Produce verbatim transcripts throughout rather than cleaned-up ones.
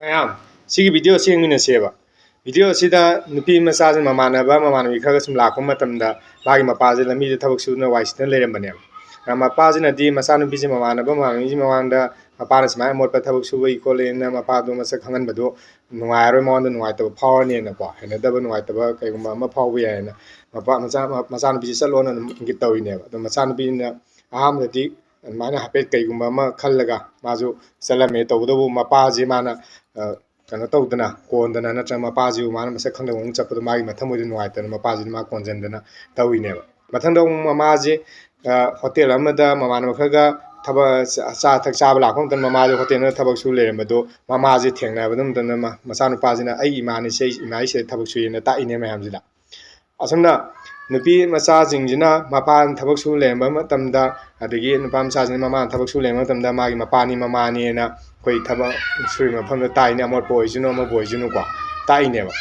ꯃꯌꯥꯝ, ꯁꯤꯒꯤ video ꯑꯁꯤ ꯌꯦꯡꯃꯤꯟꯅꯁꯦꯕ꯫ Video ꯑꯁꯤꯗ ꯅꯨꯄꯤ ꯃꯆꯥꯁꯤ ꯃꯃꯥꯟꯅꯕ, ꯃꯃꯥꯟꯅꯕꯤ ꯈꯔꯒ ꯁꯨꯝ ꯂꯥꯛꯄ ꯃꯇꯝꯗ ꯃꯥꯒꯤ ꯃꯄꯥꯁꯦ ꯂꯝꯕꯤꯗ ꯊꯕꯛ ꯁꯨꯗꯅ ꯋꯥꯏ ꯁꯤꯠꯅ ꯂꯩꯔꯝꯕꯅꯦꯕ꯫ ꯑ, ꯃꯄꯥꯁꯤꯅꯗꯤ ꯃꯆꯥꯅꯨꯄꯤꯁꯦ ꯃꯃꯥꯟꯅꯕ, ꯃꯃꯥꯟꯅꯕꯤꯁꯤ ꯃꯃꯥꯡꯗ ꯃꯄꯥꯅ ꯁꯨꯃꯥꯏꯅ ꯑꯃꯣꯠꯄ ꯊꯕꯛ ꯁꯨꯕꯒꯤ ꯈꯣꯠꯂꯦꯅ ꯃꯄꯥꯗꯣ ꯃꯁꯛ ꯈꯪꯍꯟꯕꯗꯣ ꯅꯨꯡꯉꯥꯏꯔꯣꯏ, ꯃꯉꯣꯟꯗ ꯅꯨꯡꯉꯥꯏꯇꯕ ꯐꯥꯎꯔꯅꯤꯅꯀꯣ, ꯍꯩꯅꯗꯕ, ꯅꯨꯡꯉꯥꯏꯇꯕ ꯀꯩꯒꯨꯝꯕ ꯑꯃ ꯐꯥꯎꯕ ꯌꯥꯏꯅ ꯃꯄꯥ, ꯃꯆꯥ-, ꯃꯆꯥꯅꯨꯄꯤꯁꯦ ꯆꯠꯂꯣꯅ ꯑꯗꯨꯝ ꯏꯪꯒꯤꯠ ꯇꯧꯔꯤꯅꯦꯕ꯫ ꯑꯗꯣ ꯃꯆꯥꯅꯨꯄꯤꯅ ꯑꯍꯥꯟꯕꯗꯗꯤ ꯑꯗꯨꯃꯥꯏꯅ ꯍꯥꯏꯐꯦꯠ ꯀꯩꯒꯨꯝꯕ ꯑꯃ ꯈꯜꯂꯒ ꯃꯥꯁꯨ ꯆꯠꯂꯝꯃꯦ꯫ ꯇꯧꯕꯇꯕꯨ ꯃꯄꯥꯁꯦ ꯃꯥꯅ, ꯑ, ꯀꯩꯅꯣ ꯇꯧꯗꯅ, ꯀꯣꯟꯗꯅ, ꯅꯠꯇ꯭ꯔꯒ ꯃꯄꯥꯁꯤꯕꯨ ꯃꯥꯅ ꯃꯁꯛ ꯈꯪꯗꯕ ꯑꯃꯨꯛ ꯆꯠꯄꯗꯣ ꯃꯥꯒꯤ ꯃꯊꯃꯣꯏꯗ ꯅꯨꯡꯉꯥꯏꯇꯅ ꯃꯄꯥꯁꯤꯗꯤ ꯃꯥ ꯀꯣꯟꯁꯤꯟꯗꯅ ꯇꯧꯔꯤꯅꯦꯕ꯫ ꯃꯊꯪꯗ ꯑꯃꯨꯛ ꯃꯃꯥꯁꯦ, ꯑ, ꯍꯣꯇꯦꯜ ꯑꯃꯗ ꯃꯃꯥꯟꯅꯕ ꯈꯔꯒ ꯊꯕꯛ, ꯆꯥ-, ꯑꯆꯥ ꯑꯊꯛ ꯆꯥꯕ ꯂꯥꯛꯄ ꯃꯇꯝꯗ ꯃꯃꯥꯁꯦ ꯍꯣꯇꯦꯜ ꯑꯃꯗ ꯊꯕꯛ ꯁꯨ ꯂꯩꯔꯝꯕꯗꯣ ꯃꯃꯥꯁꯦ ꯊꯦꯡꯅꯕ ꯃꯇꯝꯗ ꯃ-, ꯃꯆꯥꯅꯨꯄꯥꯁꯤꯅ "ꯑꯩ ꯏꯃꯥꯅꯤ, ꯁꯤ ꯑꯩ ꯏꯃꯥ ꯑꯩ ꯁꯤꯗ ꯊꯕꯛ ꯁꯨꯏꯌꯦꯅ" ꯇꯥꯛꯏꯅꯦ ꯃꯌꯥꯝꯁꯤꯗ꯫ ꯑꯁꯨꯝꯅ ꯅꯨꯄꯤ ꯃꯆꯥꯁꯤꯡꯁꯤꯅ ꯃꯄꯥꯅ ꯊꯕꯛ ꯁꯨ ꯂꯩꯔꯝꯕ ꯃꯇꯝꯗ, ꯑꯗꯒꯤ ꯅꯨꯄꯥ ꯃꯆꯥꯁꯤꯡꯅ ꯃꯃꯥꯅ ꯊꯕꯛ ꯁꯨ ꯂꯩꯔꯝꯕ ꯃꯇꯝꯗ ꯃꯥꯒꯤ ꯃꯄꯥꯅꯤ ꯃꯃꯥꯅꯤꯅ ꯑꯩꯈꯣꯏ ꯊꯕꯛ ꯁꯨꯔꯤꯕ ꯃꯐꯝꯗ ꯇꯥꯛꯏꯅꯦ, ꯑꯃꯣꯠꯄ ꯑꯣꯏꯁꯅꯨ ꯑꯃꯕꯨ ꯑꯣꯏꯁꯅꯨꯀꯣ, ꯇꯥꯛꯏꯅꯦꯕ꯫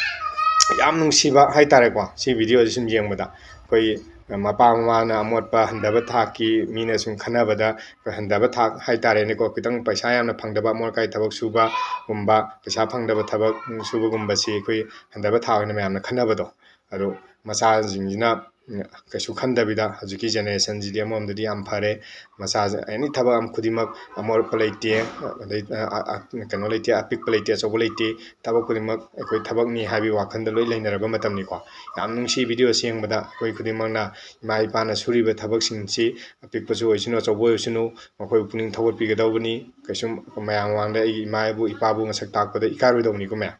ꯌꯥꯝ ꯅꯨꯡꯁꯤꯕ ꯍꯥꯏꯇꯥꯔꯦꯀꯣ, ꯁꯤ video ꯁꯤ ꯁꯨꯝ ꯌꯦꯡꯕꯗ ꯑꯩꯈꯣꯏ ꯃꯄꯥ ꯃꯃꯥꯅ ꯑꯃꯣꯠꯄ ꯍꯟꯊꯕ ꯊꯥꯛꯀꯤ ꯃꯤꯅ ꯁꯨꯝ ꯈꯟꯅꯕꯗ ꯑꯩꯈꯣꯏ ꯍꯟꯊꯕ ꯊꯥꯛ ꯍꯥꯏꯇꯥꯔꯦꯅꯦꯀꯣ, ꯈꯤꯇꯪ ꯄꯩꯁꯥ ꯌꯥꯝꯅ ꯐꯪꯗꯕ, ꯑꯃꯣꯠ ꯑꯀꯥꯏ ꯊꯕꯛ ꯁꯨꯕꯒꯨꯝꯕ, ꯄꯩꯁꯥ ꯐꯪꯗꯕ ꯊꯕꯛ ꯁꯨꯕꯒꯨꯝꯕꯁꯤ ꯑꯩꯈꯣꯏ ꯍꯟꯊꯕ ꯊꯥꯛ ꯑꯣꯏꯅ ꯃꯌꯥꯝꯅ ꯈꯟꯅꯕꯗꯣ꯫ ꯑꯗꯣ ꯃꯆꯥꯁꯤꯡꯁꯤꯅ, ꯎꯝ, ꯀꯩꯁꯨ ꯈꯟꯗꯕꯤꯗ ꯍꯧꯖꯤꯛꯀꯤ generation ꯁꯤꯗꯤ ꯑꯃꯔꯣꯝꯗꯗꯤ ꯌꯥꯝ ꯐꯔꯦ꯫ ꯃꯆꯥꯁꯦ any ꯊꯕꯛ ꯑꯃ ꯈꯨꯗꯤꯡꯃꯛ ꯑꯃꯣꯠꯄ ꯂꯩꯇꯦ, ꯑꯗꯩ, ꯑ, ꯑ, ꯑ, ꯀꯩꯅꯣ ꯂꯩꯇꯦ, ꯑꯄꯤꯛꯄ ꯂꯩꯇꯦ, ꯑꯆꯧꯕ ꯂꯩꯇꯦ, ꯊꯕꯛ ꯈꯨꯗꯤꯡꯃꯛ ꯑꯩꯈꯣꯏ ꯊꯕꯛꯅꯤ ꯍꯥꯏꯕꯒꯤ ꯋꯥꯈꯜꯗ ꯂꯣꯏ ꯂꯩꯅꯔꯕ ꯃꯇꯝꯅꯤꯀꯣ꯫ ꯌꯥꯝ ꯅꯨꯡꯁꯤ video ꯑꯁꯤ ꯌꯦꯡꯕꯗ꯫ ꯑꯩꯈꯣꯏ ꯈꯨꯗꯤꯡꯃꯛꯅ ꯏꯃꯥ ꯏꯄꯥꯅ ꯁꯨꯔꯤꯕ ꯊꯕꯛꯁꯤꯡꯁꯤ ꯑꯄꯤꯛꯄꯁꯨ ꯑꯣꯏꯁꯅꯨ, ꯑꯆꯧꯕ ꯑꯣꯏꯁꯅꯨ, ꯃꯈꯣꯏꯕꯨ ꯄꯨꯛꯅꯤꯡ ꯊꯧꯒꯠꯄꯤꯒꯗꯧꯕꯅꯤ꯫ ꯀꯩꯁꯨꯝ ꯃꯌꯥꯝ ꯃꯃꯥꯡꯗ ꯑꯩꯒꯤ ꯏꯃꯥꯕꯨ ꯏꯄꯥꯕꯨ ꯃꯁꯛ ꯇꯥꯛꯄꯗ ꯏꯀꯥꯏꯔꯣꯏꯗꯧꯕꯅꯤꯀꯣ ꯃꯌꯥꯝ꯫